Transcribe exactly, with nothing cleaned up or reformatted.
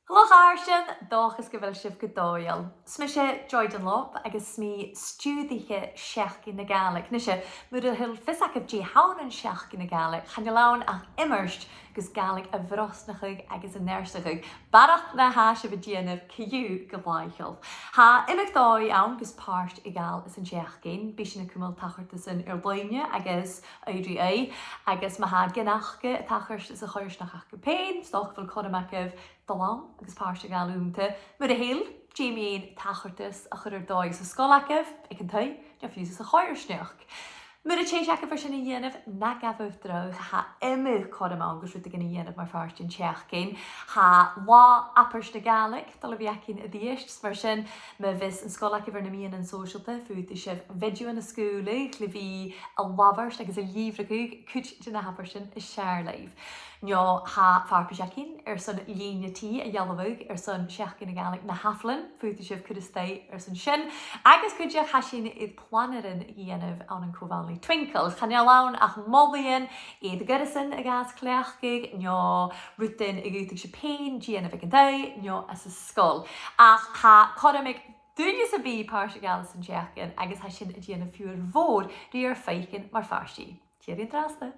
Hello a chàirdean, dòchas gu bheil sibh gu dòigheil. Is mise Joy Dunlop agus 's mi stiùiriche Seachdain na Gàidhlig. Nise, mura h-eil fios agaibh dè th' ann an Seachdain na Gàidhlig, chan eil ann ach iomairt gus Gàidhlig a bhrosnachadh agus a neartachadh. Barrachd na tha sibh a' dèanamh co-dhiù gu làitheil. Tha iomadh dòigh ann gus pàirt a ghabhail san t-seachdain. Bidh sinn a' cumail tachartasan air-loidhne agus aghaidh ri aghaidh, agus ma tha gin aca a' tachairt sa choimhearsnachd aca pèin, 's dòcha gu bheil cothrom agaibh dol ann agus pàirt a ghabhail annta. Mura h-eil, dè mu dheidhinn tachartas a chur air dòigh san sgoil agaibh, aig an taigh, no fiù 's sa choimhearsnachd. Mura tèid agaibh air sin a dhèanamh, na gabhaibh dragh, tha iomadh cothrom ann gus rudeigin a dhèanamh mar phàirt den t-seachdain. Tha Là Abairt na Gàidhlig a' dol a bhith againn a-rithist, is mar sin, ma bhios an sgoil agaibh air na meadhanan sòisealta, faodaidh sibh bhidiothan a sgaoileadh le bhith a' labhairt agus a' lìbhrigeadh cuid de na h-abairtean as fheàrr leibh. No tha farpais againn airson lìon na tì a dhealbhadh airson Seachdain na Gàidhlig na h-ath-bhliadhna, faodaidh sibh cur a-steach airson sin, agus cuideachd tha sinn air planairean a dhèanamh ann an co-bhanlaidh Twinkl. Chan eil ann ach molaidhean air goireasan a ghabhas cleachdadh, no rudan a dh'fhaodadh sibh pèin dèanamh aig an taigh, no anns an sgoil. Ach tha cothrom aig duine sam bith pàirt a ghabhail san t-seachdain, agus tha sin a' dèanamh fiughair mhòr ri ur faicinn mar phàrtaidh. Tìoraidh an-dràsta.